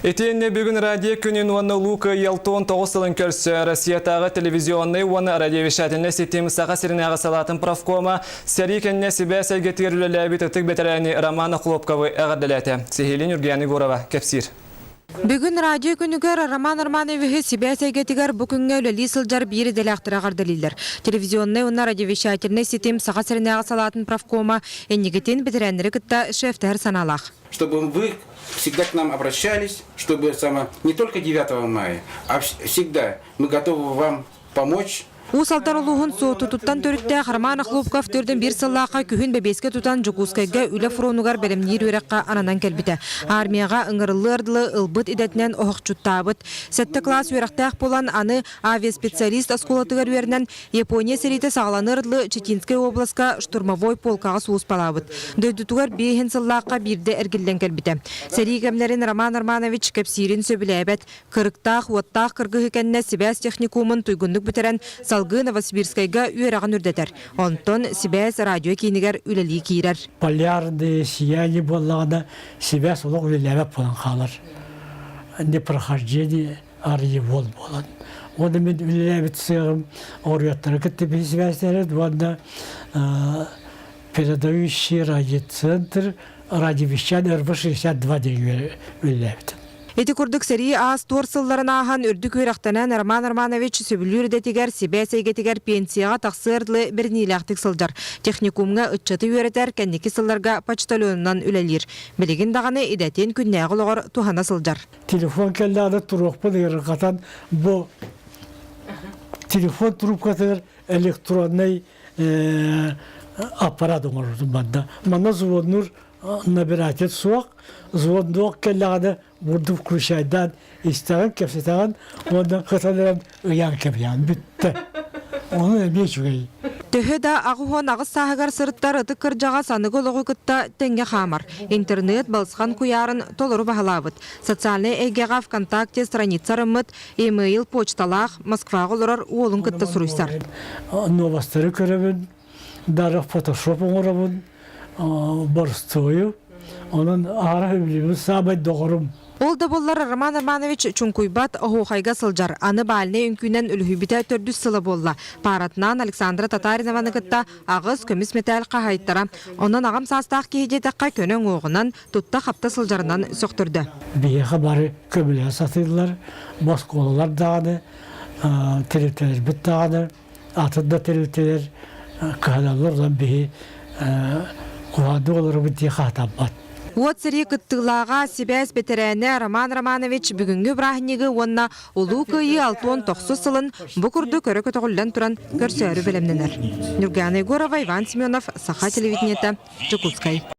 Итиэннэ бүгүн радио күнүн уонна Улуу Кыайыы 69 сылын көрсө Россиятааҕы телевизионнай уонна радиовещательнай ситим Саха сиринээҕи салаатын профкома сэрии кэннэ сибээс эйгэтигэр үлэлээбит ытык бэтэрээни Роман Охлопковы эҕэрдэлээтэ. Сиһилии Ньургуяна Егорова кэпсиир. Бүгүн радио күнүгэр Роман Романовиһы сибээс эйгэтигэр бу күҥҥэ үлэлии сылдьар биир идэлээхтэрэ эҕэрдэлииллэр. Телевизионнай уонна радиовещательнай ситим Саха сиринээҕи салаатын профкома инникитин бэтэрээннэри кытта шефтэһэр санаалаах. Чтобы вы всегда к нам обращались, чтобы само, не только 9 мая, а всегда мы готовы вам помочь. Уус Алдан улууһун Суоттутуттан төрүттээх Роман Охлопков төрдүн биир сыллаахха күһүн бэбиэскэ тутан Дьокуускайга үлэ фронугар бэлэмниир үөрэххэ ананан кэлбитэ. Армияҕа ыҥырыллыар дылы ылбыт идэтинэн оһохчуттаабыт. Сэттэ кылаас үөрэхтээх буолан, аны авиаспециалист оскуолатыгар үөрэнэн Япония сэриитэ саҕаланыар дылы Читинскэй обласка штурмовой полкаҕа сулууспалаабыт. Дойдутугар биэһин сыллаахха биирдэ эргиллэн кэлбитэ. Сэрии кэмнэрин Роман Романович кэпсиирин сөбүлээбэт. Кырыктаах, уоттаах кыргыһыы кэннэ сибээс техникумун туйгуннук бүтэрэн, салгыы Новосибирскайга үөрэҕин үрдэтэр. Онтон сибээс радио киинигэр үлэлии киирэр. Полярные сияние буоллаҕына, сибээс олох үлэлээбэт буолан хаалар. Непрохождение арыйы буол буолан. Уонна мин үлэлээбит сыаҕым оруйаттары кытта сибээстэрин уонна передающий радиоцентр радиовещание РВ-62 диэн үлэлээбитим. Ити курдук сэрии аас-туор сылларын ааһан үрдүк үөрэхтэнэн Роман Романович сөбүлүүр идэтигэр, сибээс эйгэтигэр пенсияҕа тахсыар дылы бэриниилээхтик сылдьар. Техникумҥа ыччаты үөрэтэр, кэнники сылларга почтальонунан үлэлиир. Билигин даҕаны идэтин күннээҕи олоҕор туһана сылдьар. Телефон кэллэҕинэ туруохпун ыарырҕатан бу телефон трубкатыгар электроннай аппарат оҥорордум манна. Манна звоннуур набиратель суох, звонок кэллэҕинэ бурдук включайдаан истэҕин, кэпсэтэҕин уонна кыталыран ыйаан кэбиһэҕин бүттэ. Ону эмиэ үчүгэй. Төһө да 88 сааһыгар сырыттар ытык кырдьаҕас аныгы олоҕу кытта тэҥҥэ хаамар. Интернет балысхан куйаарын толору баһылаабыт. Социальнай эйгэҕэ ВКонтакте страница арыммыт, e-mail почталаах, Москваҕа олорор уолун кытта суруйсар. Новостары көрөбүн, даже фотошоп оҥоробун, боростуойу. Онон аара үбүлүбүн саамай доҕорум. Ол да буоллар Роман Романович чуҥкуйбат оһуохайга сылдьар, аны бальнай үҥкүүнэн үлүһүйбүтэ төрдүс сыла буолла. Пааратынаан Александра Татаринованы кытта аҕыс көмүс мэтээл хаһаайыттара. Онон аҕам саастаах киһи диэтэххэ көнө уҥуоҕунан, тутта-хапта сылдьарынан сөхтөрдө. Биһиэхэ бары көмөлөһө сатыыллар, оскуолалар даҕаны, тэрилтэлэрбит даҕаны, атын да тэрилтэлэр кыһаналлар, онон биһи куһаҕаннык олоробут дии хаатаммат. Уот сэрии кыттыылааҕа, сибээс бэтэрээнэ Роман Романович бүгүҥҥү бырааһынньыгы уонна Улуу Кыайыы 69 сылын бу курдук өрө көтөҕүллэн туран көрсөөрү бэлэмнэнэр. Ньургуяна Егорова, Иван Семенов, Саха телевидениета, Дьокуускай.